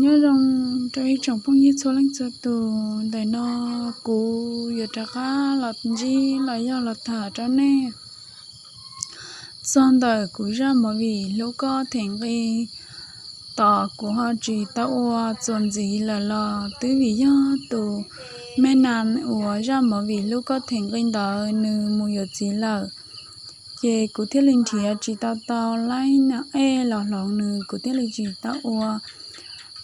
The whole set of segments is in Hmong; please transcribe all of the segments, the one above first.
Nyob zoo rau ib tsoom phooj ywg txhua leej txhua tus, ntawm no kuv yuav rov qab los ntsib los yog los tham rau nej txog ntawm kuv zaj movie Hlub Koj Them Nqi. Tos kuv ho tsis tau ua txuas ntxiv lawm los twb vim yog tus me nas uas zaj movie Hlub Koj Them Nqi ntawd nws mus yuav txiv lawm, ces kuv thiaj li nrhiav tsis tau tau laib nam ej los hloov nws, kuv thiaj li tsis tau ua.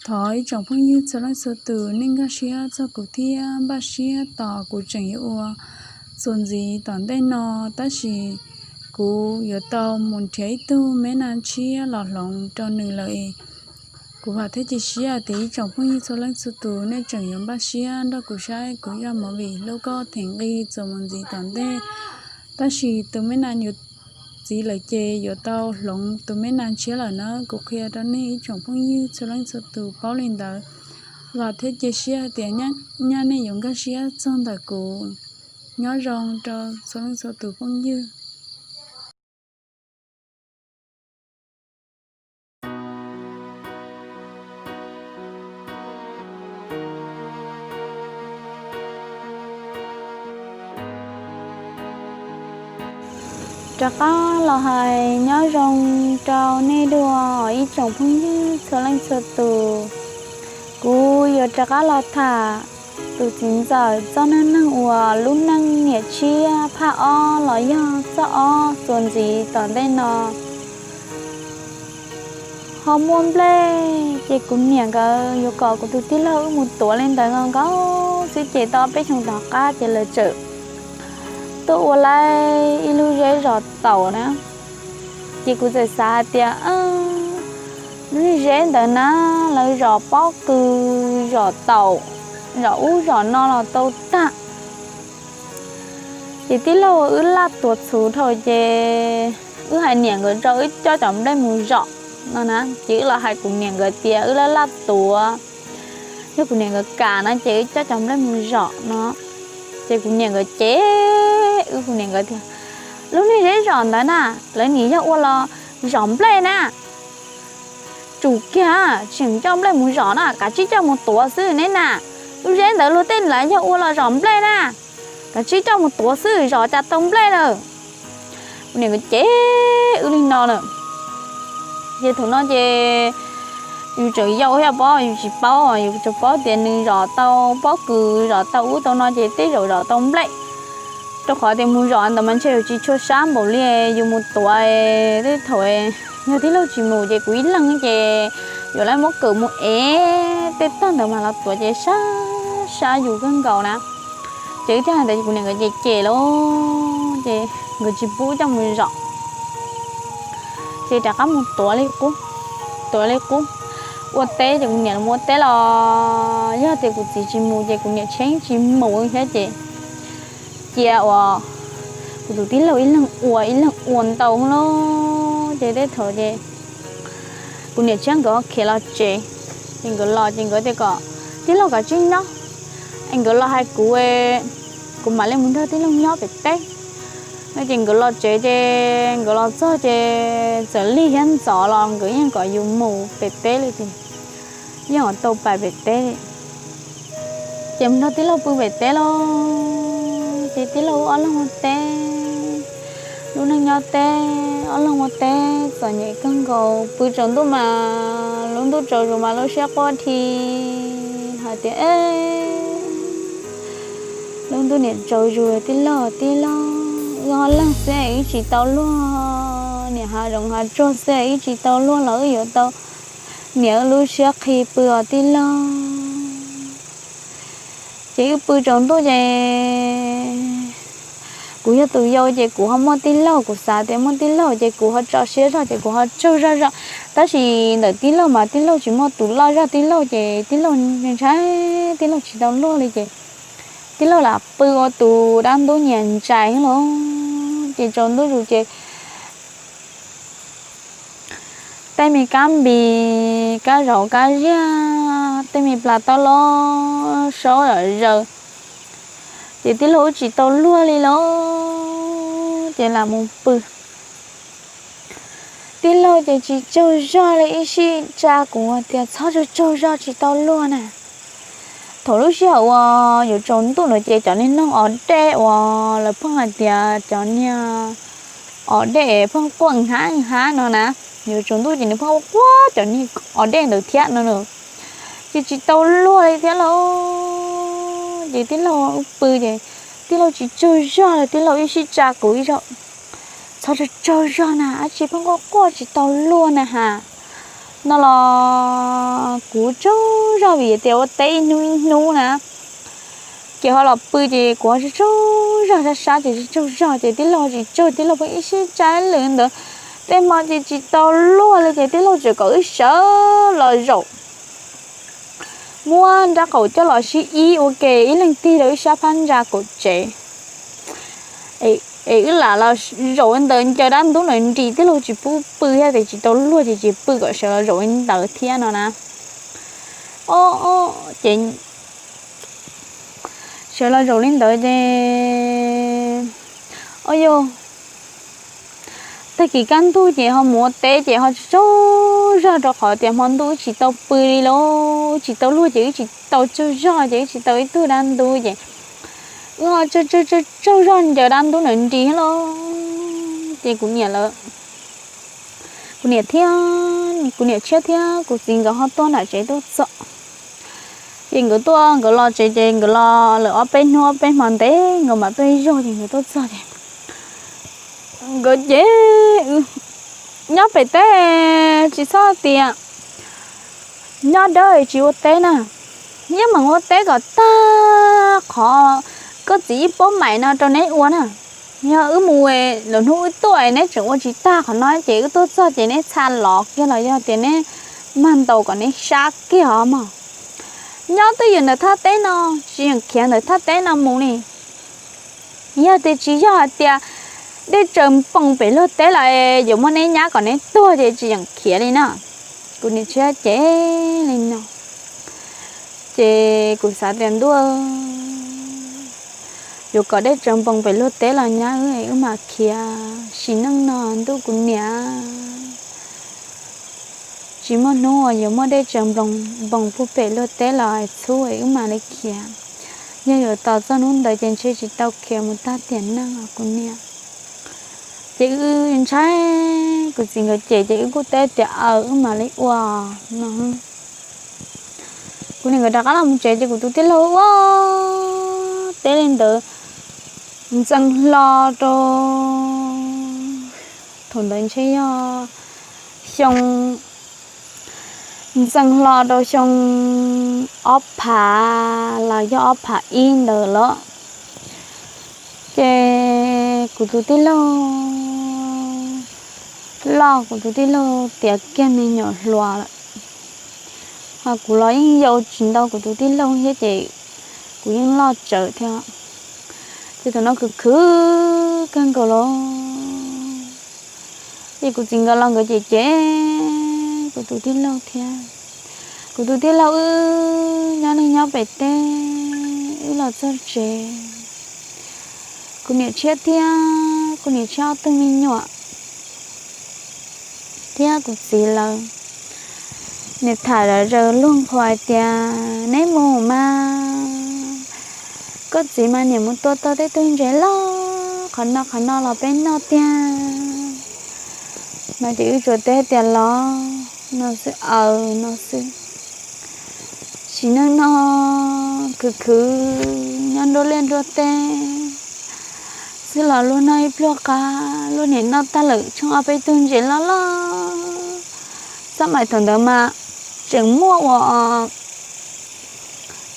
Thov ib tsoom phooj ywg txhua leej txhua tus nej nkag siab txog kuv thiab npaj siab tos kuv tseem yuav ua txuas ntxiv tom ntej no, tab sis kuv yuav tau mus nrhiav ib tug me nas tshiab los hloov rau nws lawm es kuv vam thiab cia siab tias ib tsoom phooj ywg txhua leej txhua tus nej tseem yuav npaj siab nrog kuv saib kuv zaj movie Hlub Koj Them Nqi txuas mus ntxiv tom ntej. Tab sis tus me nas yuav txiv lawm ces yuav tau hloov tus me nas tshiab lawm na, kuv qhia rau nej ib tsoom phooj ywg txhua leej txhua tus paub li ntawd. Vam thiab cia siab hais tias nyaj nej yuav nkag siab txog ntawm kuv. Nyob zoo rau txhua leej txhua tus phooj ywg. Rov qab los hais nyob zoo rau nej dua ib tsoom phooj ywg txhua leej txhua tus. Kuv yuav rov qab los tham tus txiv ntxawm txoj neej neeg uas lub neej niam tshiab phaj ob los yog txoj ob txuas ntxiv tom ntej no. Ho muaj nplej ces kuv niam nkawd yuav kom kuv tus tij laug wb mus tuav li ntawd nkaus nkaus xwb ces tau peb xyoos tom qab ces lawv txawm tuaj ua laib ib lub zeb zom taum na. Ces kuv txawm xav hais tias, lub zeb ntawd na, lawv zom pob kws, zom taum, zom ub zom no los tau tag. Ces tij laug wb laj tuav txhuv dhau ces wb hais niam nkawd rau wb coj cov nplej mus zom no na. Ces wb los hais kuv niam nkawd tias wb laj laj tuav, yog kuv niam nkawd kam no ces wb coj cov nplej mus zom no. Ces kuv niam nkawd cem wb, kuv niam nkawd tias, lub niag zeb zom ntawd na, lawv nim yog ua los zom nplej na. Tsum kiag, tseem coj nplej mus zom na, kav tsij coj mus tuav xwb neb na. Lub zeb ntawd luag tej lawv yog ua los zom nplej na, kav tsij coj mus tuav xwb, zom cas tau nplej lawm. Kuv niam nkawd cem wb li no lawm. Ces thaum no ces yus tseem yau thiab pob, yus tsis paub, yus tsuas paub tias nws zom tau pob kws, zom tau ub tau no ces tej zaum zom tau nplej. Rau qhov tias mus zom ntawd mas ntshe yus tsis tshua sab npaum li yus mus tuav. Tej thaum yog tij laug tsis mus ces kuv ib leeg ces yuav lawv muab kawm mus ev tej tog ntawd mas los tuav ces sab sab yus kawg nkaus na. Ces wb thiaj hais ntawd ces kuv niam nkawd cem cem lawm ces nkawd tsis pub coj mus zom. Ces rov qab mus tuav li qub, tuav li qub. Ua teb ces kuv niam los ua teb los yog tias kuv txiv tsis mus ces kuv niam tseem tsis mus thiab ces cia uas kuv tus tij laug ib leeg ua ib leeg ua ntau lawm ces tej thaum ces kuv niam tshiab nkawd ho khiav los tsev. Ces nkawd los ces nkawd tias kom tij laug kav tsij nyob, es nkawd los hais kuv, kuv mam li mus nrog tij laug nyob pem teb no. Ces nkawd los tsev ces nkawd los txog ces txawm lig thiab ntxov los nkawd yeej kom yus mus pem teb li ces yeej tau pais pem teb. Ces mus nrog tij laug pw pem teb lauj, ces tij laug wb ob leeg ua teb, lub neej nyob teb ob leeg ua teb txom nyem kawg nkaus. Pw tsaus ntuj mas lub ntuj tsaus zus mas lub siab quaj dhi hais tias, lub ntuj niam tsaus zus, tij laug, tij laug, wb ob leeg xwb wb tsis tau luag, niam hav zoov hav tsuag xwb wb tsis tau luag los wb yuav tau niam wb lub siab qhi pw os tij laug. Ces wb pw tsaus ntuj ces kuv yog tus yau ces kuv ho muaj tij laug, kuv xav tias muaj tij laug ces kuv ho tso siab zog ces kuv ho tsaug zog zog. Tab sis ntawm tij laug mas tij laug tsis muaj tus loj zog tij laug ces tij laug ntshai tij laug tsis tau luag li ces tij laug lam pw ua tus dab ntub nyias ntsais lawm. Ces tsaus ntuj zus ces tej me kab npis, kab zauv kab ziag, tej me plas taub lob saub zom zaws, ces tij laug wb tsis tau luag li lawm ces lam mus pw. tij laug ces tsis tsaug zog li, ib sij tsa kuv tias txhob tsaug tsaug zog tsis tau luag na. Thaum lub sij hawm uas yuav tsaus ntuj ntawd ces cov niag noog os dej uas lawv pheej hais tias cov niag os dej pheej quaj hab hab no na, yuav tsaus ntuj ces nws pheej quaj quaj cov niag os dej ntawd thiab no na. Ces tsis tau luag li thiab lauj. Ces tij laug wb pw ces tij laug tsis tsaug zog li, tij laug ib sij tsa kuv ib zaug, txhob tsaug tsaug zog na, dab tsi pheej quaj quaj tsis tau luag na has. No los kuv tsaug zog vim tias ua teb ib hnub ib hnub na, ces ho los pw ces kuv ho tsaug tsaug zog sab sab ces tsis tsaug zog ces tij laug tsis tsaug, tij laug pheej ib sij tsa ib lwm ntawd. Tej hmo ces tsis tau luag li ces tij laug tseem kom wb sawv los zaum muab nrab qaum coj los sib ib ua ke ib leeg tig rau ib sab phab ntsa kaum tsev. Es wb lam los zaum li ntawd ncaws dab ntub ntawd nris, tij laug tsis pub pw thiab tias tsis tau luag ces tsis pw kom sawv los zaum li ntawd thiab no na. Ces sawv los zaum li ntawd ces, o yog tag kis kaj ntug ces ho mus ua teb ces ho tsaug zog rau qhov tias hmo ntuj wb tsis tau pw li lauj, tsis tau luag ces wb tsis tau tsaug zog ces wb tsis tau ib tug dab ntub ces wb ho tsaug tsaug zog ncaws dab ntub ntawd nris lauj. Ces kuv niam lawv, kuv niam thiab, kuv niam tshiab thiab kuv txiv nkawd ho tuaj nram tsev tuaj txog. Ces nkawd tuaj nkawd los tsev ces nkawd los lawm ob peb hnub ob peb hmo ntev nkawd mam tuaj ib zaug ces nkawd tuaj txog ces nkawd ces nyob pem teb tsis txhob tias nyob dawb tsis ua teb na, yeej meem ua teb kom tag qhov koj txiv ib pob maim no rau neb ua na. Yog wb mus lwm hnub wb tuaj neb tseem ua tsis tag qhov no ces wb tuaj txog ces neb txha lov kiag los yog tias neb mag ntaus kom neb sab kiag os mog. Nyob twj ywm ntawm thaj teb no, tsis yeem khiav ntawm thaj teb no mus li. Yog tias tsis yog hais tias dej tsaws npoos pem luag teb los yuav muab neb nyab kom neb tuag ces tsis yeem khiav li na. Kuv niam tshiab ces li no, ces kuv xav tias ntuj, yuav kom dej tsaws npoos pem luag teb los nyab wb, wb mam khiav. Sim neej no ntuj kuv niam, tsis muaj hnub uas yuav muaj dej tsaws npoos puag pem luag teb los txhub wb mam li khiav. Yog yuav tos txog hnub ntawd ces ntshe tsis tau khiav mus tag tiam neej os kuv niam. Ces wb ntshai, kuv txiv nkawd cem ces wb kuj teb tias aws wb mam li ua no. Kuv niam nkawd rov qab los mus tsev ces kuv tus tij laug ua teb li ntawd ntxeev hlo rau, thaum ntawd ntshe yog xyoo, ntxeev hlo rau xyoo ob phav los yog ob phav ib ntawd lawm. Ces kuv tus tij laug loj, kuv tus tij laug tiav kiag me nyuam hluas lawm, ho kuv los yeej yau tsis ntau kuv tus tij laug thiab ces kuv yeej loj tsawv thiab. Ces thaum no khwv khwv kawg nkaus los, ces kuv txiv nkawd los nkawd cem cem kuv tus tij laug thiab. Kuv tus tij laug wb nyob neeg nyob pem teb, wb los txog tsev, kuv niam tshiab thiab kuv niam tshiab ob tug me nyuam thiab kuv txiv lawv, niam tham zom zaws luag nqhuas hais tias neb mus mas, koj txiv mas niam mus tua tau tej tug ntses loj qhov no qhov no los peb noj tiag. No ces wb tsuas teb tias los no xwb, aws no xwb. Sim neej no khwv khwv nyob nruab liaj nruab teb xwb los luag noj ib pluag qab, luag niam noj tag lawm tsheej ob peb tug ntses loj loj. Xab maim thaum ntawd mas tseem muaj ua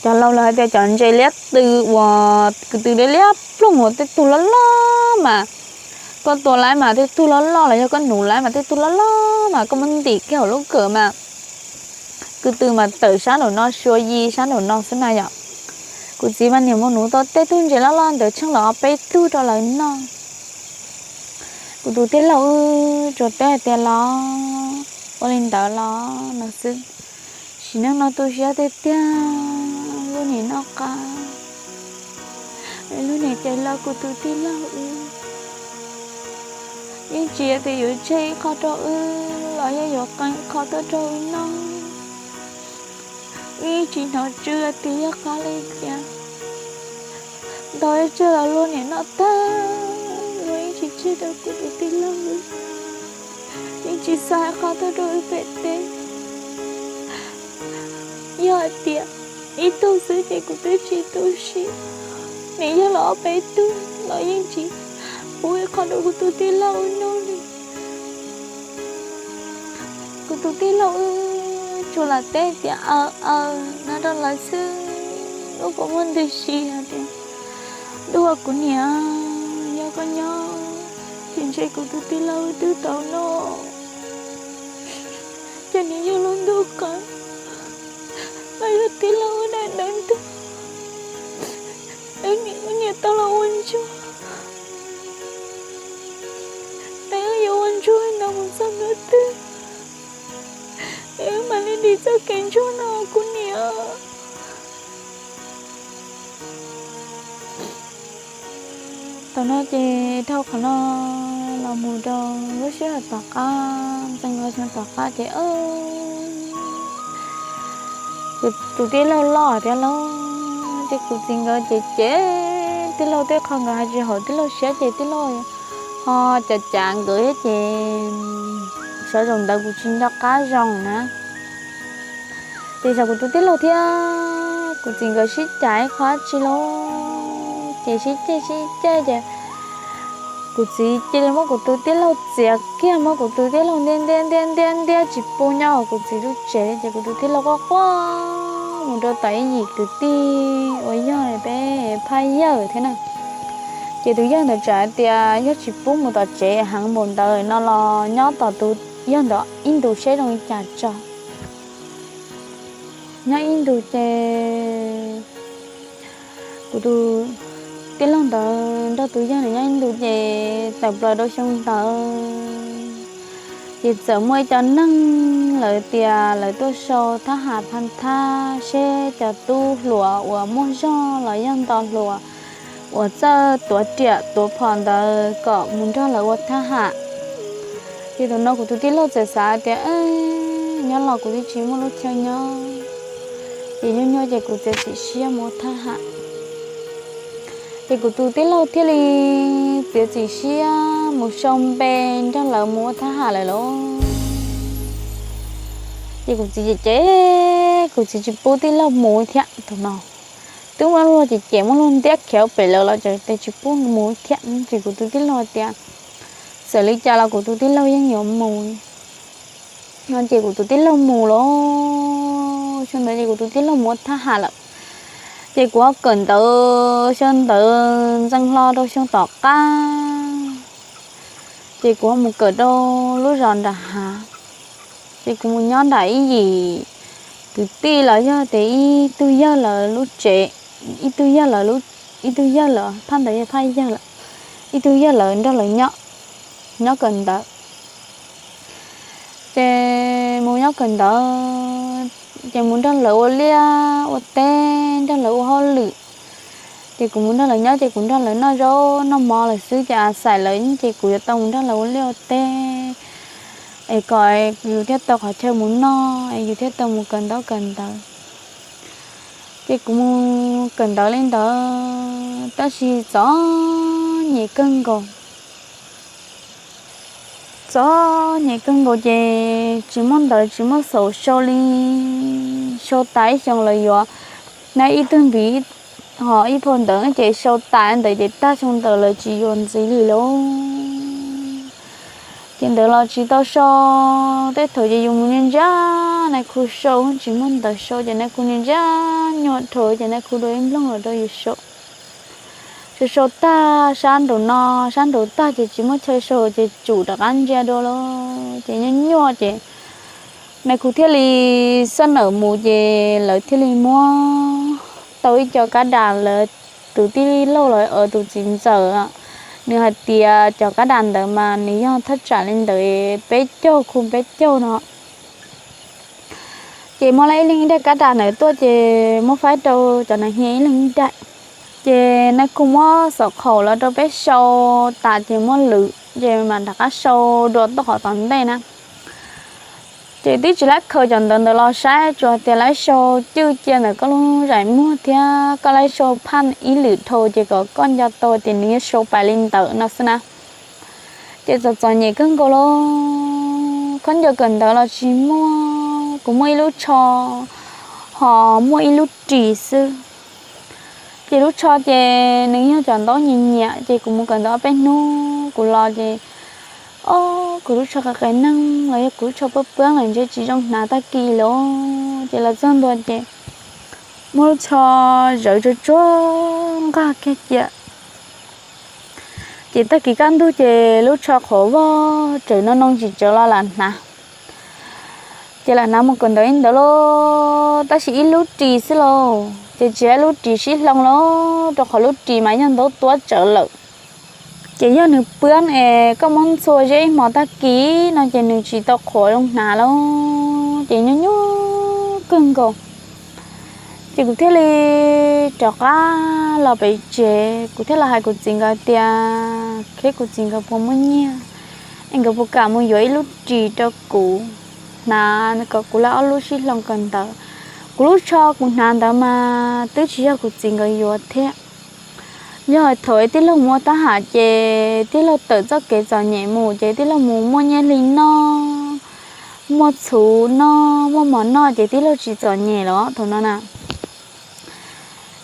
cov laus lawv hais tias cov ntses liab tw uas kws tw liab liab ploog uas tej tug loj loj mas, koj tua laib mas tej tug loj loj los yog koj nuv laib mas tej tug loj loj mas koj muab ntim kiag hauv lub kawm mas kws tw mas tawm sab nraum no sua yi sab nraum no xwb na yom. Kuv txiv mas niam mus nuv tau tej tug ntses loj loj ntawd tsheej los ob peb tug rau lawv noj. Kuv tus tij laug wb tsuas teb hais tias los ua li ntawd los no xwb. Sim neej no tu siab tiag tiag, lub niam noj qab, lub niam cawm los kuv tus tij laug wb. Yeej tsis tias yuav tseg ib qho rau wb los yog yuav qee qho tuaj rau wb noj. Wb yeej tsis hnov tswv tias yog qhov li cas. Ntaus tseg los luag niam noj tag, luag yeej tsis tseg rau kuv tus tij laug li. Yeej tsis xa qhov tuaj rau wb pem teb. Yog hais tias ib tug xwb ces kuv twb tsis tu siab, nws yog los ob peb tug los yeej tsis pub ib qho rau kuv tus tij laug wb noj li. Kuv tus tij laug wb tsuas lam teb tias aw aw no rau lawv xwb. Lub kua muag ntws si hais tias, ntuj kuv niam, yog koj nyob ces ntshe kuv tus tij laug wb twb tau noj. Ces nws yog lub ntuj qhov, los yog tij laug wb daim ntug, wb niam tau los ua ntsuag, es wb yuav ua ntsuag no mus txog hnub twg, es wb mam li dim txoj kev ntsuag no kuv niam. Thaum no ces dhau qhov no los mus rau lub sij hawm tom qab, txee nkaus xyoo tom qab ces kuv tus tij laug loj thiab lauj, ces kuv txiv nkawd ces cem tij laug tej qho nkawd hais tsis haum tij laug siab ces tij laug ho cav cav nkawd thiab ces xyov zaum ntawd kuv tsis nco qab zoo na. Ces xyov kuv tus tij laug thiab kuv txiv nkawd sib cav ib qho dab tsi lauj, ces sib cav sib cav ces kuv txiv cia li muab kuv tus tij laug txiav kiag, muab kuv tus tij laug ntiab ntiab ntiab ntiab ntiab tsis pub nyob hauv kuv txiv lub tsev li. Ces kuv tus tij laug quaj quaj mus rau tom ib yim kwv tij uas yog peb phaj yawg thiab na. Ces tus yawg ntawd txawm hais tias yog tsis pub mus tom tsev heev npaum ntawd no los nyob tom tus yawg ntawd ib ntus seb zoo li cas tso. Nyob ib ntus ces kuv tus tij laug ntawd nrog tus yawg ntawd nyob ib ntus ces tawm plaws rau xyoo ntawd ces txawm muaj ib co neeg lawv tias lawv tuaj sau thab ham phaj thab seb cov tub hluas uas muaj zog los yog nto hluas uas txawj tuav riam tuav phom ntawd kom mus nrog lawv ua thab ham. Ces thaum no kuv tus tij laug txawm xav tias nyob los kuv twb tsis muaj lub chaw nyob, ces nyuaj nyuaj ces kuv txiav txim siab mus ua thab ham. Ces kuv tus tij laug thiaj li txiav txim siab mus sau npe nrog lawv mus ua thab ham lawm lauj. Ces kuv txiv cem cem, kuv txiv tsis pub tij laug mus thiab. Thaum no twb muaj luag cem cem muaj luag ntiab khiav pem lawv los ces tsis pub mus thiab. Ces kuv tus tij laug tias txawm li cas los kuv tus tij laug yeej yuav mus no. Ces kuv tus tij laug mus lauj, xyoo ntawd ces kuv tus tij laug mus ua thab ham lawm. Ces kuv ho kawm ntawv, xyoo ntawd ntxeev hlo rau xyoo tom qab, ces kuv ho mus kawm rau lub zos nram hav. Ces kuv mus nyob nram ib yim kwv tij los yog tias ib tug yawg lawv lub tsev, ib tug yawg lawv, ib tug yawg lawv, phaj ntawd yog phaj yawg lawm, ib tug yawg lawv nrog lawv nyob, nyob kawm ntawv. Ces mus nyob kawm ntawv, ces mus nrog lawv ua liaj ua teb, nrog lawv ua hauj lwm. Ces kuv mus nrog lawv nyob ces kuv nrog lawv noj zaub noj mov lawm xwb, ces a xais lawv ces kuv yuav tau mus nrog lawv ua liaj ua teb, es kom yus thiaj tau qhov chaw mus noj, es yus thiaj tau mus kawm ntaub kawm ntawv. Ces kuv mus kawm ntawv li ntawd tab sis txom nyem kawg nkaus. Txom nyem kawg nkaus ces tsis muaj ntawv tsis muaj xaum sau li. Sau tas ib xyoos lawv yuav nab ib tug ntiv, ho ib phau ntawv ces sau tas ntawd ces tag xyoo ntawd lawv tsis yuav ntxiv li lauj. Ces ntawd los tsis tau sau, tej thaum ces yus mus ntsia ntsia nais khu sau, tsis muaj ntawv sau ces nais khu ntsia ntsia nyuaj dhau ces nais khu dua ib nplooj los rau yus sau. Sau sau tag sab nraum no, sab nraum tag ces tsis muaj chaw sau ces tsum rov qab ntsia dua lauj. Ces nyuaj nyuaj ces nais khu thiaj li xab nawm mus ces lawv thiaj li muab tau ib co kab das, lawv tus tij laug los tus txiv ntxawm, nws hais tias cov kab das ntawd mas nws yog thaj tsam li ntawd peb caug khu peb caug no. Ces muab lawv ib leeg ib daim kab das ntawd tuaj ces muab faib rau cov nas hias ib leeg ib daim. Ces nais khu muab xaum khaum los rau peb sau tas ces muab lwm ces mam rov qab sau dua tuaj qhov tom ntej na. Ces twb tsis laib khaws cov ntawv ntawd los saib, tsuas tias laib sau cwj cia ntawm koj lub zais muag thiab koj laib sau phaj ib lwm dhau ces kom koj nco tau tias nws yuav sau pais li ntawd no xwb na. Ces txom txom nyem kawg nkaus li, khaub ncaws kawm ntawv los tsis muaj, kuv muaj ib lub tsho, ho muaj ib lub ris xwb. Ces lub tsho ces nws yog cov ntaub nyias nyiam, ces kuv mus kawm ntawv ob peb hnub kuv los ces, o, kuv lub tsho qis qis neeg los yog kuv lub tsho pab pab lawm ntshe tsis zoo hnav tag kis lawm. Ces los txog ntua ces muaj lub tsho zawv tsuag tsuag nqag kiag cia. Ces tag kis kaj ntug ces lub tsho qhuav vog tsawv no noo tsis tsawv los lam hnav. Ces lam hnav mus kawm ntawv li ntawd lauj, tab sis ib lub ris xwb lauj, ces tsis yog lub ris sib hloov lauj, rau qhov lub ris mas yog ntaub tuab tsawv lawm. Ces yog nws pab es koj muab ntxhua zeb ib hmo tag kis no ces nws tsis tau qhuav zoo hnav lauj, ces nyuaj nyuaj kawg nkaus. Ces kuv thiaj li rov qab los pem tsev, kuv thiaj los hais kuv txiv nkawd tias, Kheb, kuv txiv nkawd puas muaj nyiaj es nkawd puas kam mus yuav ib lub ris rau kuv hnav kom kuv laib ob lub sib hloov kawm ntawv. Kuv lub tsho kuv hnav ntawd mas twb tsis yog kuv txiv nkawd yuav thiab. Yog hais thaum tij laug mus ua tab ham ces tij laug tawm txoj kev txom nyem mus ces tij laug mus muaj nyiaj hli noj, muaj txhuv noj, muaj mov noj ces tij laug tsis txom nyem los thaum no na.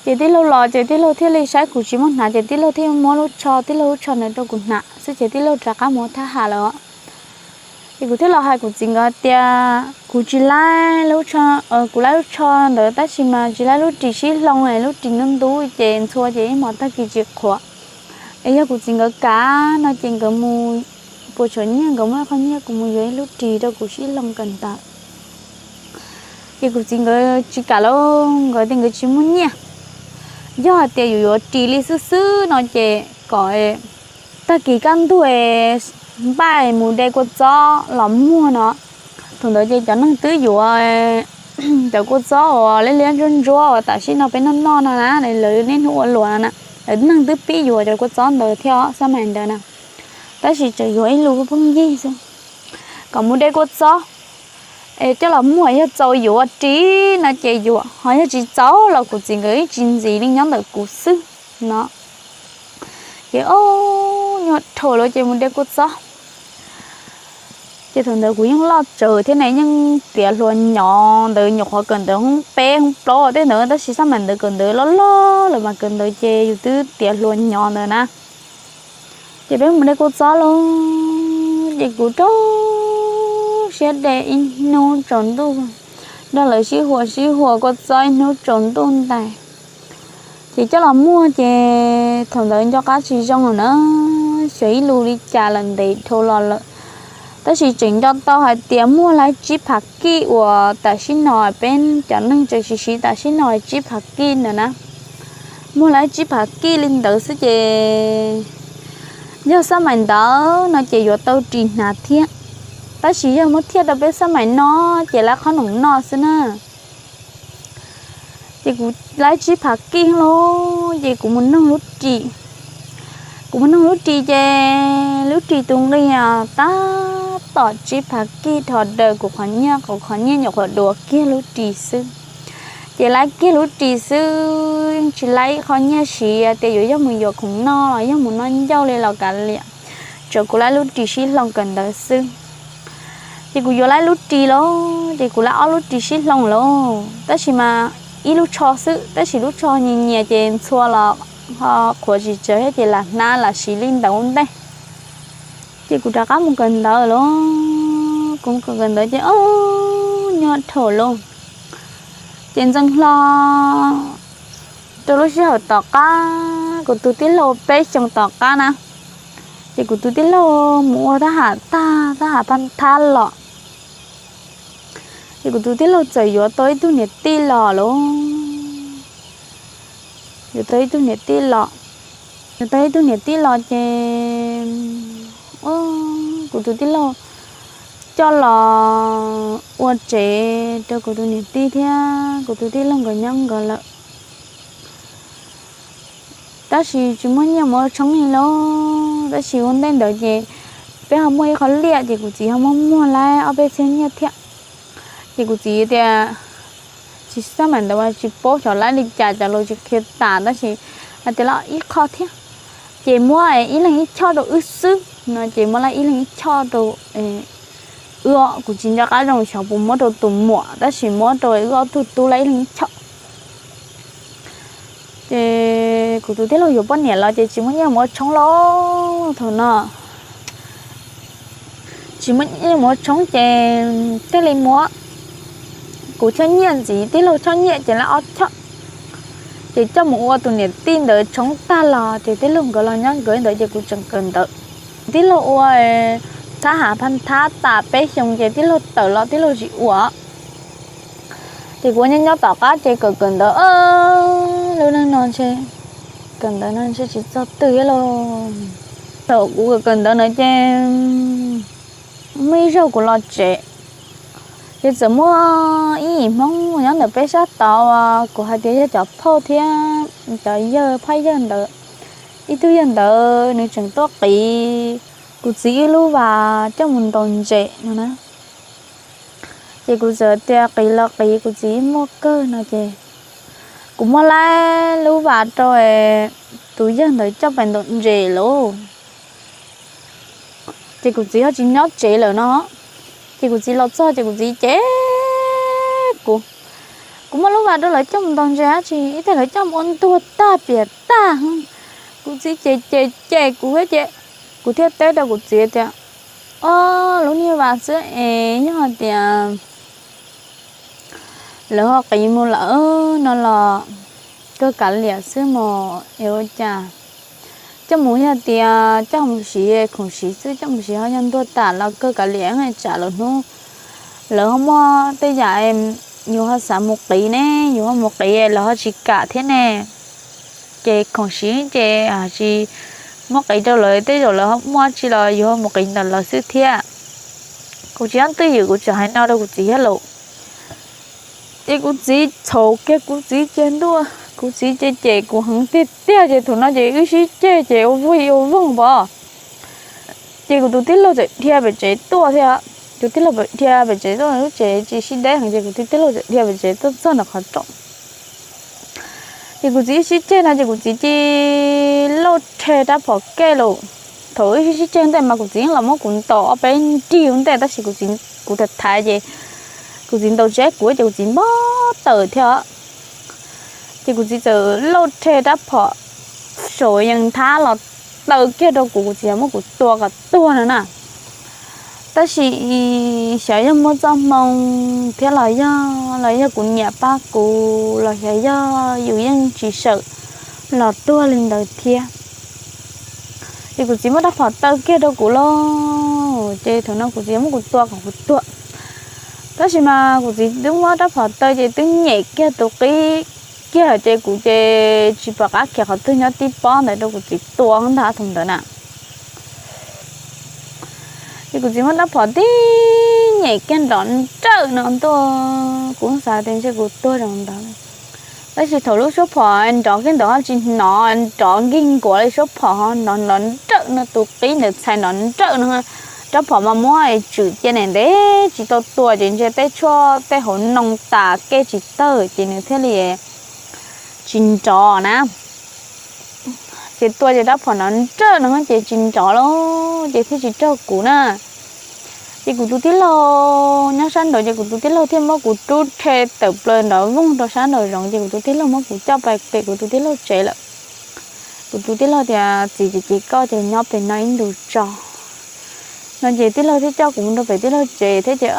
Ces tij laug los ces tij laug thiaj li saib kuv tsis muaj hnav ces tij laug thiaj muab lub tsho, tij laug lub tsho ntawd rau kuv hnav xwb ces tij laug rov qab mus ua tab ham lawm. Ces kuv thiaj los hais kuv txiv nkawd tias, Kuv tsis laib lub tsho, kuv laib lub tsho ntawd tab sis mas tsis laib lub ris sib hloov, lub ris ntub ntub ces ntxhua ces ib hmo tag kis tsis qhuav. Es yog kuv txiv nkawd kam no ces nkawd mus puas tshuav nyiaj nkawd muab qhov nyiaj kuv mus yuav ib lub ris rau kuv sib hloov kawm ntawv. Ces kuv txiv nkawd tsis kam lauj, nkawd tias nkawd tsis muaj nyiaj. Yog hais tias yuav yuav ris li xwb xwb no ces kom tag kis kaj ntug npaj mus de kua txob los muag no. Thaum ntawd ces cov neeg twb yuav cov kua txob uas liab liab ntsuab ntsuab uas tam sim no peb noj noj no na, lawv niaj hnub ua luam no na, lawv neeg twb pib yuav cov kua txob ntawd thiab xab mais ntawd na. Tab sis tseem yuav ib lub phooj ywg xwb, kom mus de kua txob es coj los muag, yog txaus yuav ua ris no ces yuav, ho yog tsis txaus los kuv txiv nkawd ib tsis ntxiv li nyob ntawm kuv xwb no. Ces o, nyuaj dhau lawm ces mus de kua txob. Ces thaum ntawd kuv yeej loj tsawv thiab ne, yeej tiav hluas nyov ntawd, nyuam qhuav kawm ntawv hoob peb hoob plaub tej ntawd tab sis xab mais ntawd kawm ntawv loj loj lawm mas kawm ntawv ces yus twb tiav hluas nyov ntawd na. Ces peb mus de kua txob lauj, ces kuv rau siab de ib hnub tsaus ntuj, nrog lawv sib huas sib huas kua txob ib hnub tsaus ntuj ntais. Ces coj los muag ces thaum ntawd nco qab tsis zoo lawm na, xyov ib lus li cas lawm ntev dhau los lawm. Tab sis tseem nco tau hais tias muag laib tsib phav kij uas tam sim no peb cov neeg tseem siv siv tam sim no tsib phav kij ntawd na. Muag laib tsib phav kij li ntawd xwb ces yog xab mais ntawd no ces yuav tau ris hnav thiab, tab sis yog muab thiaj rau peb xab mais no ces laib qhob noom noj xwb na. Ces kuv laib tsib phav kij lauj, ces kuv mus noog lub ris. Kuv mus noog lub ris ces lub ris tus nqi tab tom tsib phav kij dhos daws kuv qhov nyiaj, kuv qhov nyiaj nyuam qhuav duav kiag lub ris xwb. Ces laib kiag lub ris xwb, yeej tsis laib ib qho nyiaj siv tias yuav yog mus yuav khoom noj los yog mus noj ncauj li los kav liam, tsuav kuv laib lub ris sib hloov kawm ntawv xwb. Ces kuv yuav laib lub ris lauj, ces kuv laib ob lub ris sib hloov lauj, tab sis mas ib lub tsho xwb, tab sis lub tsho nyias nyias ces ntxhua los ho qhuav tsis tsawg thiab ces lam hnav lam siv li ntawd ua ntej. Ces kuv rov qab mus kawm ntawv lauj, kuv mus kawm ntawv ces o, nyuaj dhau lauj. Ces ntxeev hlo rau lub sij hawm tom qab kuv tus tij laug peb xyoo tom qab na, ces kuv tus tij laug mus ua tab ham tag, tab ham pab thab los, ces kuv tus tij laug txawm yuav tau ib tug niam tij los lauj. Yuav tau ib tug niam tij los, yuav tau ib tug niam tij los ces kuv tus tij laug coj los ua tsev rau kuv tus niam tij thiab kuv tus tij laug nkawd nyob nkawd lawm. Tab sis tsis muaj nyiaj mus ua tshoob li lauj, tab sis ua ntej ntawd ces peb ho muaj ib qho liaj ces kuv txiv ho muab muag laib ob peb txhiab nyiaj thiab. Ces kuv txiv tias, tsis xab mam ntawd tsis paub xyov laib li cas, cov lus tsis qhia tas tab sis hais tias laib ib qho thiab, ces muab ib leeg ib choj rau wb xwb no, ces muab laib ib leeg ib choj rau wb os. Kuv tsis nco qab zoo xyov puas muab rau tus muam tab sis muab rau wb ob tug tub laib ib leeg ib choj. Ces kuv tus tij laug yuav poj niam los ces tsis muaj nyiaj mus ua tshoob lauj thaum no. Tsis muaj nyiaj mus ua tshoob ces thiaj li muab kuv choj nyiaj ntxiv, tij laug choj nyiaj ces laib ob choj, ces coj mus ua tus niam tij ntawd tshoob tag los ces tij laug nkawd los nyob nkawd ntawd ces kuv tseem kawm ntawv. Tij laug ua thab ham phab thab tas peb xyoo ces tij laug tawm los tij laug tsis ua. Ces kuv nyob nyob tom qab ces kawm kawm ntawv, lub neej no ntshe kawm ntawv no ntshe tsis txog twg thiab lauj. Thaum kuv kawm kawm ntawv na ces muaj ib zaug kuv los tsev, ces txawm muaj ib yim Hmoob nyob ntawm peb sab tod uas kuv hais tias yog cov phauj thiab cov yawg phab yawg ntawd, ib tug yawg ntawd nws tseem tuaj qiv kuv txiv wb lub vas coj mus ntaus ntses no na. Ces kuv txawm tias qiv los qiv, kuv txiv muaj kawg no ces kuv muab laib lub vas rau tus yawg ntawd coj pais ntaus ntses lauj. Ces kuv txiv ho tsis nyob tsev lawm no, ces kuv txiv los txog ces kuv txiv cem kuv, kuv muab lub vas rau lawv coj mus ntaus ntses dab tsi, ib teg lawv coj mus ua ntuag tag piam tag. Kuv txiv ces ces ces kuv thiab ces kuv thiaj teb rau kuv txiv tias, o, lub niag vas xwb es yog hais tias lawv ho qiv mus lawm no los kawg kav liam xwb mas es ua cas coj mus yog tias coj mus siv khoom siv xwb, coj mus siv ho yog ntuag tas los kawg kav liam, tsam lwm hnub lawv ho muaj tej yam yus ho xav mus qiv ne, yus ho mus qiv lawv ho tsis kam thiab ne. Ces khoom siv ces tsis muab qiv rau lawv, tej zaum lawv ho muaj tsi los yus ho mus qiv ntawm lawv xwb thiab. Kuv tsis nyob twj ywm, kuv tseem hais no rau kuv txiv thiab lauj. Ces kuv txiv txhaum kiag, kuv txiv ces ntuj, kuv txiv ces cem kuv heev tiag tiag ces thaum no ces wb sib ceg ces ua vij ua voog pov. Ces kuv tus tij laug txawm dhia pem tsev tuaj thiab. Tus tij laug dhia pem tsev tuaj, lub tsev tsis sib deb heev ces kuv tus tij laug txawm dhia pem tsev tuaj txog ntawm qhov rooj. Ces kuv txiv wb sib ceg no ces kuv txiv cia li lauj rhe rab phom kej lauj. Thaum wb sib ceg ntej mas kuv txiv yeej los muab kuv ntaus ob peb nrig ua ntej tab sis kuv txiv, kuv tham thaiv ces kuv txiv ntaus tsis kuv ces kuv txiv npog tawm thiab. Ces kuv txiv txawm lauj rhe rab phom saum yees nthab los taw kiag rau kuv, kuv txiv muab kuv tua kom tuag no na. Tab sis xyov yog muaj txoj hmoo thiab los yog, los yog kuv niam pab kuv los xyov yog yus yeej tsis sawm los tuag li ntawd thiab. Ces kuv txiv muab rab phom taw kiag rau kuv lauj, ces thaum no kuv txiv muab kuv tua kom kuv tuag. Tab sis mas kuv txiv twb muab rab phom taw ces twb nyem kiag tus qib kiag ces kuv ces tsis pom qab khiav qhov twg nyob tib pob ntawd rau kuv txiv tua ntag thaum ntawd na. Ces kuv txiv muab rab phom tib nyem kiag nrov nrawm no ntua, kuv xav tias ntshe kuv tuag zoo ntawd. Tab sis thaum lub suab phom nrov kiag ntawd ho tsis hnov nrov nkig nkuav li, suab phom ho nrov nrov nrawm no, tus qib ntawd txhais nrov nrawm no. Rab phom mas muab tswm cia ntev tsis tau tua ces ntshe tej tshuaj tej hauv noo tas kej tsis tawg ces nws thiaj li tsis nrov na. Ces tua ces rab phom nrov nrawm no ces tsis nrov lauj, ces thiaj tsis raug kuv na. Ces kuv tus tij laug nyob sab nraud ces kuv tus tij laug thiaj muab kuv rub rhe tawm plaws nrov voog rau sab nraum zoov ces kuv tus tij laug muab kuv coj pais pem kuv tus tij laug tsev lawm. Kuv tus tij laug tias, txiv, ces koj ces nyob pem no ib ntus tso no ces tij laug thiaj coj kuv mus rau pem tij laug tsev thiab ces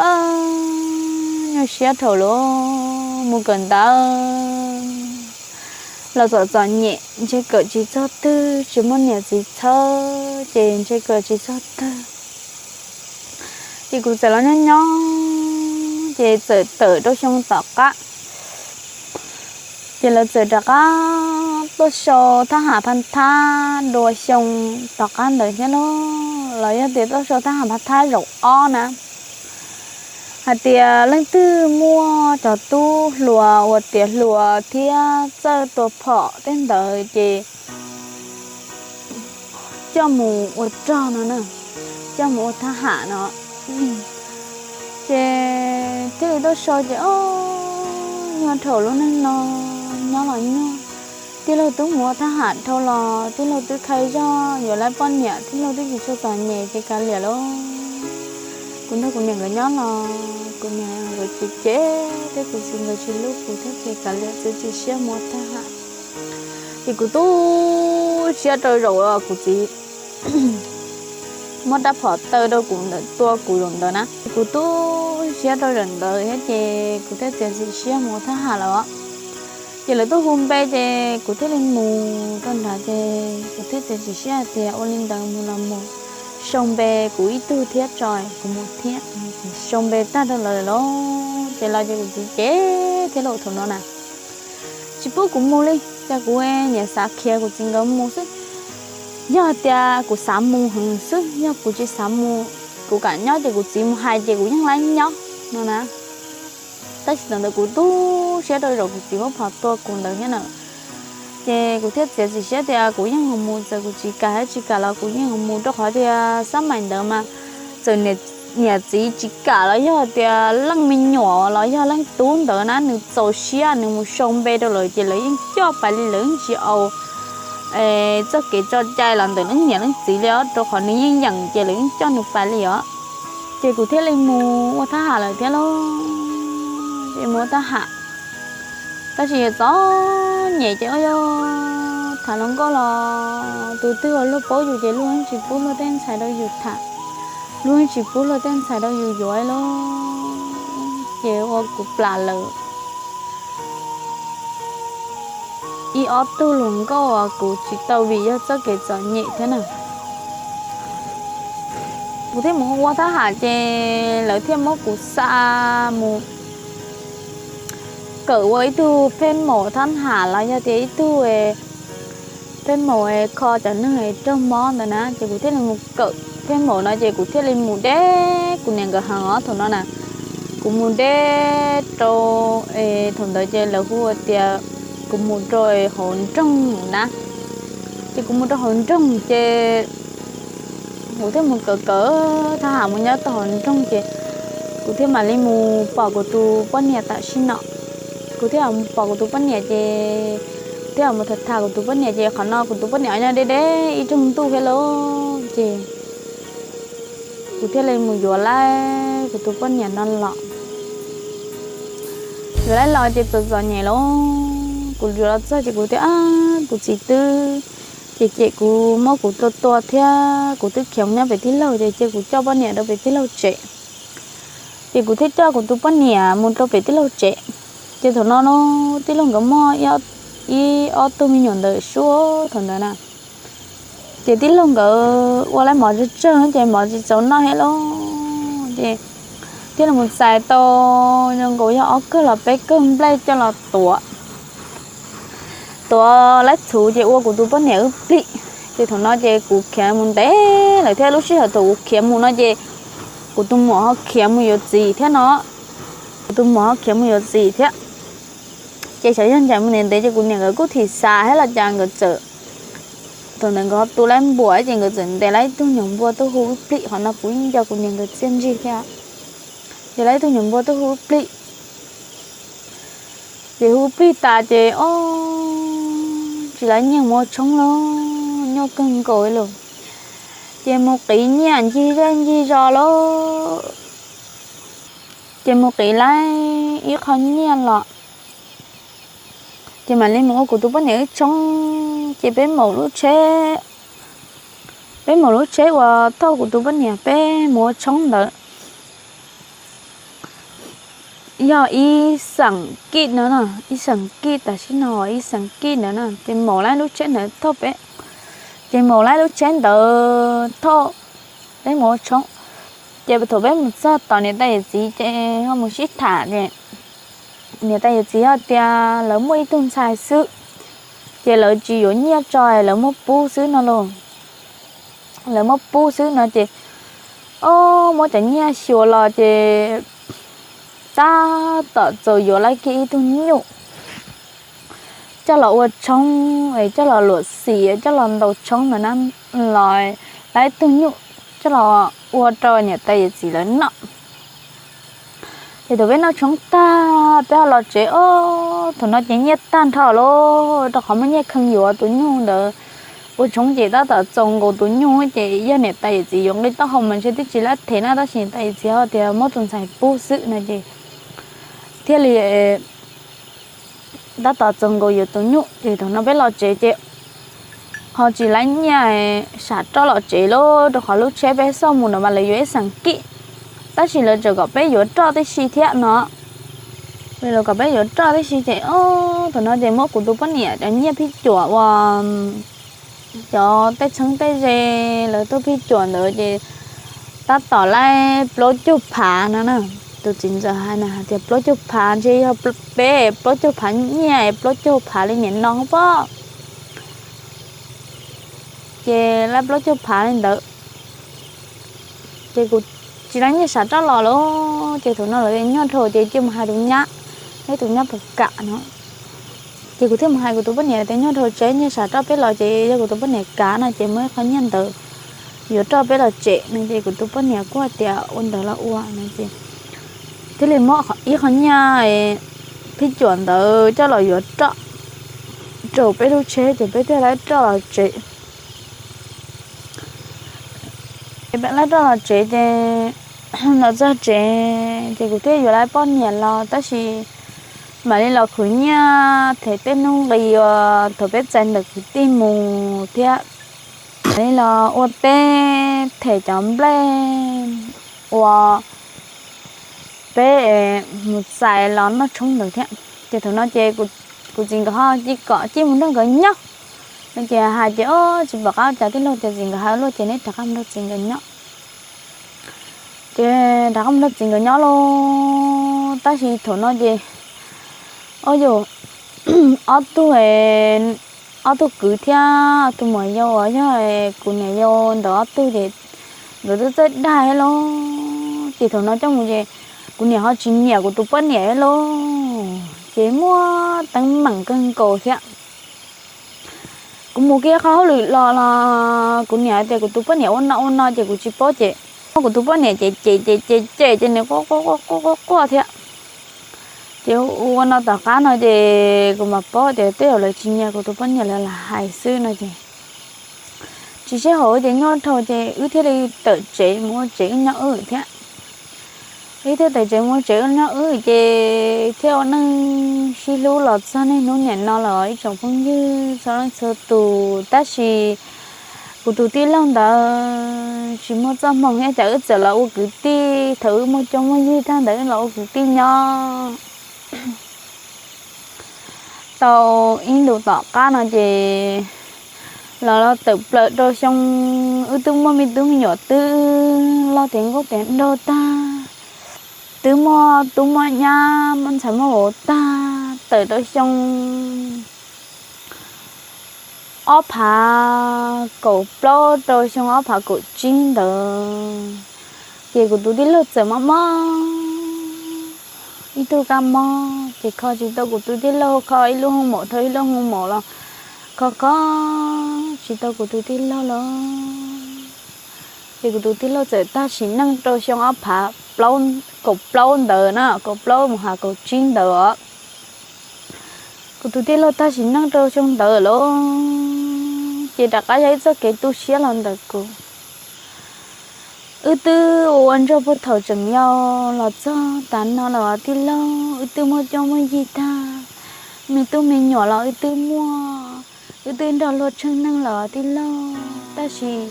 nyuaj siab dhau lawm, mus kawm ntawv los txom txom nyem, ntshe kawm tsis txog twg, tsis muaj niam txiv txhawb ces ntshe kawm tsis txog twg. Ces kuv txawm los nyob nyob ces txawm tawm rau xyoo tom qab, ces lawv txawm rov qab tuaj sau thab ham phab thab dua xyoo tom qab ntawd thiab lauj, los yog tias tuaj sau thab ham phab thab zaum ob na, hais tias leej twg muaj cov tub hluas uas tiav hluas thiab txawj tua phom tej ntawd ces coj mus ua rog no na. mus ua thab ham no. Ces thiaj li tuaj sau ces o, nyob rau lub neej no nyob los nyuaj, tij laug twb mus ua thab ham dhau los tij laug twb khai zog yuav lawv poj niam, tij laug twb tsis tshua txom nyem ces kav liam lauj. Kuv nrog kuv niam nkawd nyob los kuv niam nkawd cem cem thiab kuv txiv nkawd tsis hlub kuv thiab ces kav liam txiav txim siab mus ua thab ham. Ces kuv tu siab rau zaum uas kuv txiv muab rab phom taw rau kuv ntawm tua kuv zaum ntawd na. Kuv tu siab rau zaum ntawd thiab ces kuv thiaj txiav txim siab mus ua thab ham lawm. Ces lawv tuaj hu npe ces kuv thiaj li mus rau nrad ces kuv thiaj txiav txim siab hais tias ua li ntawd mus los mus, sau npe kuv ib tug thiab tso kuv mus thiab. Sau npe tag rau lawv lawm lauj ces los ces kuv txiv cem thiab lauj thaum no na, tsis pub kuv mus li, cas kuv nyiam xav khiav kuv txiv nkawd mus xwb. Yog tias kuv xav mus heev xwb, yog kuv tsis xav mus, kuv kam nyob ces kuv txiv mus hais ces kuv yeej laib nyob no na. Tab sis thaum ntawd kuv tu siab rau zaum kuv txiv muab phom tua kuv ntawd thiab na. Ces kuv thiaj txiav txim siab tias kuv yeej mus, txawm kuv tsis kam thiab tsis kam los kuv yeej mus, rau qhov tias xab maim ntawd mas txawm niam txiv tsis kam los yog tias leej me nyuam los yog leej tub ntawd na nws txaus siab nws mus sau npe rau lawv ces lawv yeej coj pais li, lawv yeej tsis au txoj kev tso cai los ntawm leej niam leej txiv li os, rau qhov nws yeej yeem ces lawv yeej coj nws pais li os. Ces kuv thiaj li mus ua thab ham lawm thiab lauj. Ces mus ua thab ham tab sis txom nyem ces ua yog tham hluas nkauj los tus twg uas luag paub yus ces luag yeej tsis pub luag tej ntxhais rau yus tham, luag yeej tsis pub luag tej ntxhais rau yus yuav lauj. Ces ua kuv plam lawm ib ob tug hluas nkauj uas kuv tsis tau vim yog txoj kev txom nyem thiab na. Kuv thiaj mus ua thab ham ces lawv thiaj muab kuv xa mus kawm ua ib tug phej maum thab ham los yog tias ib tug phej maum kho cov neeg raug mob ntawd na. Ces kuv thiaj li mus kawm phej maum no ces kuv thiaj li mus deb kuv niam nkawd heev os thaum no na. Kuv mus deb rau, thaum ntawd ces lawv hu tias kuv mus rau hauv nroog na. Ces kuv mus rau hauv nroog ces kuv thiaj mus kawm kawm thab ham mus nyob tau hauv nroog ces kuv thiaj mam li mus pom kuv tus poj niam tam sim no. Kuv thiaj mus pom kuv tus poj niam ces thiaj mus tham tham kuv tus poj niam ces qhov no kuv tus poj niam nyob deb deb ib rooj ntuj thiab lauj. Ces kuv thiaj li mus yuav laib kuv tus poj niam no los. Yuav laib los ces txom txom nyem lauj. Kuv yuav los txog ces kuv tias kuv txiv twb cem cem kuv, muab kuv tua tua thiab kuv twb khiav mus nyob pem tij laug ces cia kuv coj poj niam rau pem tij laug tsev. Ces kuv thiaj coj kuv tus poj niam mus rau pem tij laug tsev. Ces thaum no tij laug nkawd muaj ib ob tug me nyuam ntawm suab thaum ntawd na. Ces tij laug nkawd ua laib mov tsawg tsawg ces mov tsis txaus noj thiab lauj. Ces thiaj li mus txais tau zoo nkaus yog ob kawg los peb kawg nplej coj los tuav, tuav laib txhuv ces ua kuv tus poj niam wb plig. Ces thaum no ces kuv khiav mus ntev lawm thiab, lub sij hawm thaum kuv khiav mus no ces kuv tus muam ho khiav mus yuav txiv thiab no. Kuv tus muam ho khiav mus yuav txiv thiab. Ces xyov yog ntsais mus ntev ntev ces kuv niam nkawd kuj thim xav thiab los cas nkawd txawm, thaum ntawd nkawd ho tu laib npua ces nkawd txawm ntes laib ib tug nyuag npua tuaj hu wb plig. Qhov no kuv yeej nco kuv niam nkawd txiaj ntsig thiab. Ntes laib ib tug nyuag npua tuaj hu wb plig. Ces hu plig tas ces o, tsis laib nyiaj mus ua tshoob lauj, nyuaj kawg nkaus li lauj. Ces mus qiv nyiaj ncig zej ncig zos lauj. Ces mus qiv laib ib qho nyiaj los, ces mam li mus ua kuv tus poj niam wb tshoob. Ces peb maum lub tsheb, peb maum lub tsheb uas thauj kuv tus poj niam peb mus ua tshoob ntawd yog ib xeem kij no, ib xeem kij tam sim no ib xeem kij ntawd na. Ces maum laib lub tsheb ntawd thauj peb, ces maum laib lub tsheb ntawd thauj peb mus ua tshoob. Ces thaum peb mus txog tom niam tais yawm txiv ces ho mus sib tham ces niam tais yawm txiv ho tias lawv muaj ib tug ntxhais xwb, ces lawv tsis yuav nyiaj tso, lawv muab pub xwb no lauj. Lawv muab pub xwb no ces o, muab cov nyiaj xyuas los ces tab tom txaus yuav laib kiag ib tug nyuj coj los ua tshoob, coj los luam xim, coj los ntaus tshoob ntawd na, los laib ib tug nyuj coj los ua rau niam tais yawm txiv lawv noj. Ces thaum peb noj tshoob tag peb ho los tsev, ob thaum no ces nyiaj tag nrho lawm, rau qhov muaj nyiaj kheej yuav tus nyuj ntawd. Ua tshoob ces tab tom txaus nkaus tus nyuj, ces yog niam tais yawm txiv yuav nqi taub hau mas ntshe twb tsis lab them na, tab sis niam tais yawm txiv ho tias muab tus ntxhais pub xwb no ces thiaj li tab tom txaus nkaus yuav tus nyuj. Ces thaum no peb los tsev ces ho tsis lab nyiaj sam roj los tsev lawm, rau qhov lub tsheb peb xauj mus no mas lawv yuav ib xeem kib, tab sis lawv tseem kom peb yuav roj tib si thiab no. Lawv kom peb yuav roj tib si ces ob thaum no ces muab kuv tus poj niam cov nyiaj phij cuam uas cov tej txheeb tej ze lawv tuaj phij cuam ntawd ces tab tom laib plaub caug phav no na. Tus txiv ntxawm hais na hais tias plaub caug phav ntshe yog peb plaub caug phav nyiaj, plaub caug phav li nim no pob. Ces laib plaub caug phav li ntawd, ces kuv tsis lab nyiaj sam roj los lawm. Ces thaum no lawv tias nyob dhau ces cia mus hais tus nyab, ib tus nyab puas kam no. Ces kuv thiaj mus hais kuv tus poj niam tias nyob dhau tsev, nyiaj sam roj peb los ces yog kuv tus poj niam kav no ces muab ib qho nyiaj ntawd yuav roj peb los tsev no. Ces kuv tus poj niam kuj hais tias ua ntawd los ua no ces thiaj li muab ib qho nyiaj phij cuam ntawd coj los yuav roj rau peb lub tsheb ces peb thiaj lab roj los tsev. Ces peb lab roj los tsev ces los txog tsev ces kuv thiaj yuav lawv poj niam los, tab sis mam li los khwv nyiaj them tej hnub nqi uas thaum peb txais ntawm kwv tij mus thiab mam li los ua teb them cov nplej uas peb mus txais los noj tshoob ntawd thiab. Ces thaum no ces kuv txiv nkawd ho cia kom cia mus nrog nkawd nyob no ces hais tias o tsis pom qab cas tij laug tias txiv nkawd hais luaj ces neb rov qab mus nrog txiv nkawd nyob. Ces rov qab mus nrog txiv nkawd nyob lauj, tab sis thaum no ces o yus ob tug ob tug kwv thiab tus muam yau uas yog kuv niam yau ntawd ob tug ces nkawd twb txawj dag lauj. Ces thaum no coj mus ces kuv niam ho tsis nyiam kuv tus poj niam lauj, ces muaj teeb meem kawg nkaus thiab. Kuv mus kiag qhov hauj lwm los los kuv niam hais tias kuv tus poj niam ua no ua no ces kuv tsis paub ces muab kuv tus poj niam ces ces ces ces ces ces nws quaj quaj quaj quaj quaj thiab. Ces ua no tom qab no ces kuv mam paub tias tej zaum lawv tsis nyiam kuv tus poj niam, lawv lam hais xwb no ces tsis sib haum ces nyob dhau ces wb thiaj li tawm tsev mus ua tsev wb nyob wb thiab. Wb thiaj tawm tsev mus ua tsev wb nyob wb ces thiaj ua neej sib hlub los txog niaj hnub niam no los ib tsoom phooj ywg txhua leej txhua tus, tab sis kuv tus tij laug ntawd tsis muaj txoj hmoo thiab cas wb txawm los ua kwv tij, thaum wb muaj cuab muaj yig tag ntawd wb los ua kwv tij nyob tau ib ntus tom qab no ces los los tawm plaws rau xyoo wb twb muaj me tub me nyuam twb loj tiav nkauj tiav nraug tag, twb muaj tub muaj nyab muaj ntxhais muaj vauv tag, tawm rau xyoo ob phav kaum plaub rau xyoo ob phav kaum tsib ntawd ces kuv tus tij laug txawm mob mob ib tug kab mob ces kho tsis tau kuv tus tij laug, kho ib lub hoo maum dhau ib lub hoo maum los kho kho tsis tau kuv tus tij laug los. Ces kuv tus tij laug txawm tag sim neej rau xyoo ob phav kaum plaub ntawd na, kaum plaub mus hais kaum tsib ntawd os. Kuv tus tij laug tag sim neej rau xyoo ntawd lawm ces rov qab yog ib txoj kev tu siab los ntawm kuv. Wb twb ua ua ntsuag puag thaum tseem yau los txog tav no lawm os tij laug, wb twb muaj cuab muaj yig tag, me tub me nyuam los wb twb muaj, wb twb nrog luag tsheej neeg lawm os tij laug, tab sis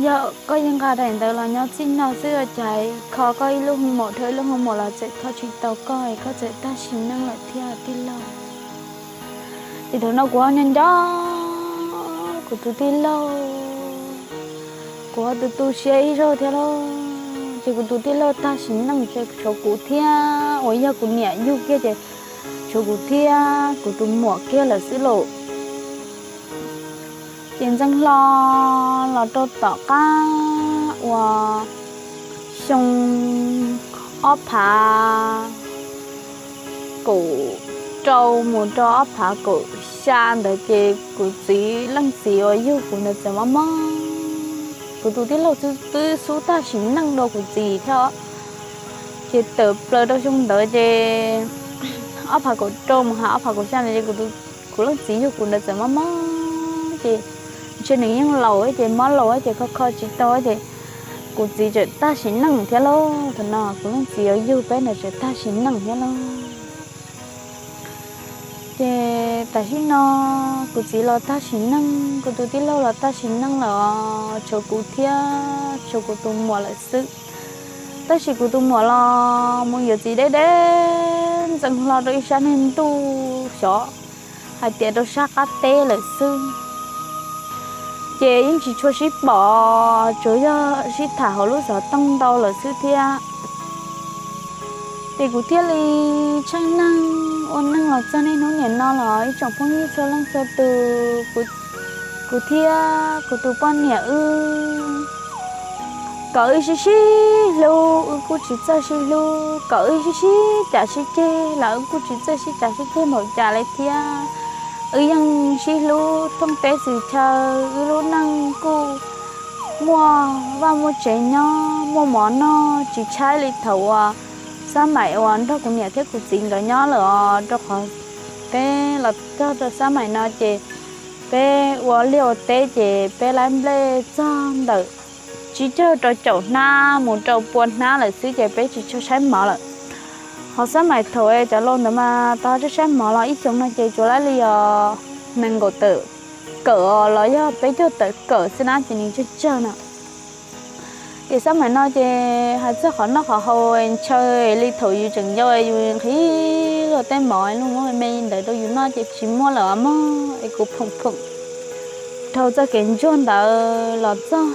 yog koj yeej nqa daim ntawd los nyob txij no xwb ua cas kho koj ib lub hoo maum dhau ib lub hoo maum los txawm kho tsis tau koj, koj txawm tag sim neej lawm thiab tij laug. Ces thaum no kuv ho nco nco kuv tus tij laug, kuv ho tu tu siab ib zaug thiab lauj. Ces kuv tus tij laug tag sim neej ces tshuav kuv thiab uas yog kuv niam yug kiag ces tshuav kuv thiab kuv tus muam kiag lawm xwb lauj. Ces ntxeev hlo los rau tom qab uas xyoo ob phav kaum rau mus rau ob phav kaum xya ntawd ces kuv txiv leej txiv uas yug kuv ntawd txawm mob mob kuv tus tij laug twb xub tag sim neej dua kuv txiv thiab. Ces tawm plaws rau xyoo ntawd ces ob phav kaum rau mus hais ob phav kaum xya ntawd ces kuv leej txiv yug kuv ntawd txawm mob mob ces ntshe nws yeej laus ces mob laus ces kho kho tsis tau ces kuv txiv txawm tag sim neej thiab lauj. Thaum no kuv leej txiv uas yug peb ntawd txawm tag sim neej thiab lauj. Ces tam sim no kuv txiv los tag sim neej, kuv tus tij laug los tag sim neej lawm, tshuav kuv thiab tshuav kuv tus muam lawm xwb. Tab sis kuv tus muam los mus yuav txiv deb deb ntxeev hlo rau ib sab niag ntuj xyov hais tias rau sab qab teb lawm xwb. Ces yeej tsis tshua sib pom, tsuas yog sib tham hauv lub xov tooj ntau lawm xwb thiab. Ces kuv thiaj li tsheej neeg ua neej los txog niaj hnub niam no los ib tsoom phooj ywg txhua leej txhua tus, kuv thiab kuv tus poj niam wb kom wb sib sib hlub wb kuj tsis txawj sib hlub, kom wb sib sib cav sib ceg los wb kuj tsis txawj sib cav sib ceg npaum cas li thiab. Wb yeej sib hlub thooj teb xws chaw, wb lub neej kuj muaj vaj muaj tsev nyob muaj mov noj tsis tshaib li thaum uas xab maim uas nrog kuv niam thiab kuv txiv nkawd nyob lawm os, rau qhov peb los txog rau xab maim no ces peb ua liaj ua teb ces peb laib nplej txog ntawm tsib caug rau caum hnab mus rau pua hnab lawm xwb ces peb tsis tshua tshaib mov lawm. Ho xab maim thaum cov laus ntawd mas tau tshaib tshaib mov los ib xyoos no ces tsuas laib li os nees nkaum tawm kawm los yog peb caug tawm kawm xwb na ces nws tsawg tsawg no. Ces xab maim no ces hais txog qhov noj qhov haus ntshaw li thaum yus tseem yau yus nqhis luag tej mov luag muab me ntawd rau yus noj ces tsis muaj lawm mog es kuv phoom phoom dhau txoj kev ntsuag ntawd los txog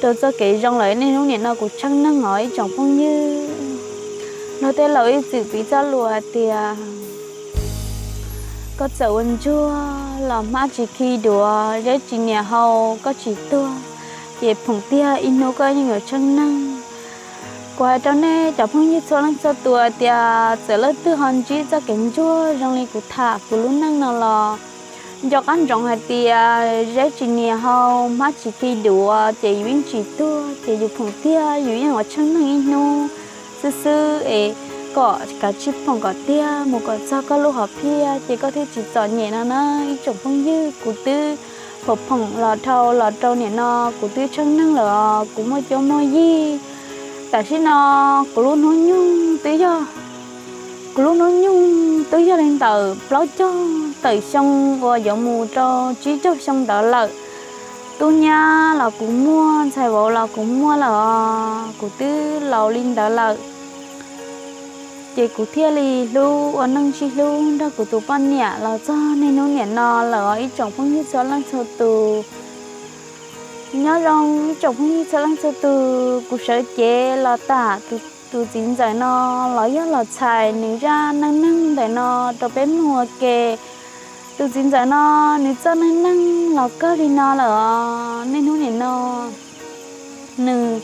rau txoj kev zoo lawm niaj hnub nim no kuv tsheej neeg os ib tsoom phooj ywg. Luag tej laus ib txwm piv txoj lus hais tias koj txawm ua ntsuag los hmab tsis khi duav, zeb tsis nias hau, koj tsis tuag ces phoom tiag ib hnub koj yeej yuav tsheej neeg. Kuv hais rau nej cov phooj ywg txhua leej txhua tus tias txawm leej twg ho ntsib txoj kev ntsuag zoo li kuv tham kuv lub neej no los nco qab ntsoov hais tias zeb tsis nias hau, hmab tsis khi duav ces yus yeej tsis tuag ces yus phoom tiag yus yeej yuav tsheej neeg ib hnub xwb xwb es kom kav tsij phoom kom tiag mus kom txog koj lub hom phiaj ces koj thiaj tsis txom nyem no na ib tsoom phooj ywg. Kuv twb phoom phoom los dhau los rau nim no kuv twb tsheej neeg lawm os, kuv muaj cuab muaj yig. Tam sim no kuv lub hnub nyoog twb yog, kuv lub hnub nyoog twb yog li ntawm plaub caug tawm xyoo uas yuav mus rau tsib caug xyoo ntawd lawm. Tub nyab los kuv muaj, ntxhais vauv los kuv muaj lawm os, kuv twb laus li ntawd lawm. Ces kuv thiaj li hlub ua neej sib hlub nrog kuv tus poj niam los txog niaj hnub nim no lawm os ib tsoom phooj ywg txhua leej txhua tus. Nyob zoo ib tsoom phooj ywg txhua leej txhua tus, kuv sawv cev los tham tus txiv ntxawm no los yog los txhais nws zaj neej neeg ntawm no rau peb mloog ua ke. Tus txiv ntxawm no nws txoj neej neeg los kawg li no lawm os niaj hnub nim no nws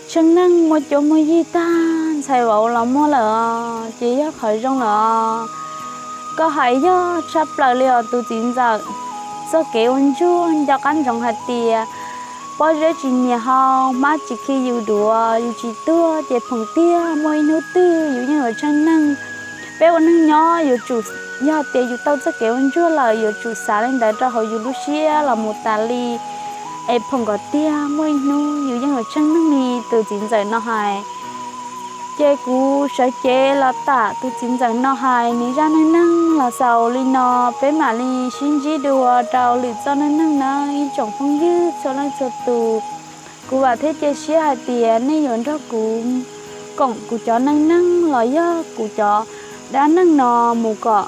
tsheej neeg muaj cuab muaj yig tag, ntxhais vauv los muaj lawm os, ces yog qhov zoo lawm os. Koj hais yog tshaj plaws li os tus txiv ntxawm. Txoj kev ua ntsuag nco qab ntsoov hais tias pob zeb tsis nias hau, hmab tsis khi yus duav, yus tsis tuag ces phoom tiag muaj ib hnub twg yus yeej yuav tsheej neeg. Peb ua neeg nyob yuav tsum, yog tias yus tau txoj kev ua ntsuag lawm yuav tsum xav li ntawd rau hauv yus lub siab los mus tas li, es phoom kom tiag muaj ib hnub yus yeej yuav tsheej neeg li tus txiv ntxawm no hais. Ces kuv sawv cev los tham tus txiv ntxawm no hais nws zaj neej neeg los xaus li no, peb mam li sib ntsib dua rau lwm txoj neej neeg na ib tsoom phooj ywg txhua leej txhua tus. Kuv vam thiab cia siab hais tias nej yuav nrog kuv koom kuv cov neej neeg los yog kuv cov dab neeg no mus kom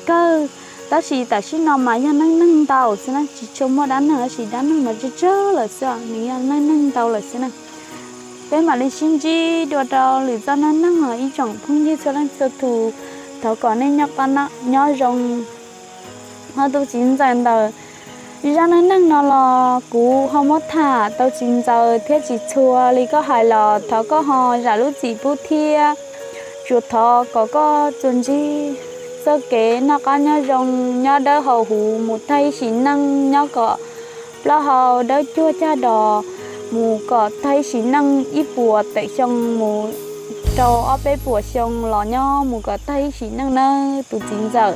kawg. Tab sis tam sim no mas yog neej neeg ntau xwb na, tsis tshua muaj dab neeg, tab sis dab neeg mas tsawg tsawg lawm xwb, nws yog neej neeg ntau lawm xwb na. Peb mam li sib ntsib dua rau lwm txoj neej neeg os ib tsoom phooj ywg txhua leej txhua tus. Thov kom nej nyob zoo. Ho tus txiv ntxawm ntawm zaj neej neeg no los kuv ho muab tham tau tsis ntxaws thiab tsis txhua li koj hais los thov koj ho zam lub txim pub thiab. Tsuas thov kom koj txuas ntsig txoj kev noj qab nyob zoo, nyob dawb hau huv mus tag ib sim neej, nyob kom plaub hau dawb cuag cag dos, mus kom tag ib sim neej, ib puas tawm xyoo mus rau ob peb puas xyoo los nyob mus kom tag ib sim neej nawb tus txiv ntxawm.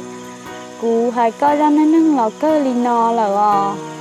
Kuv hais koj zaj neej neeg los kawg li no lawm os.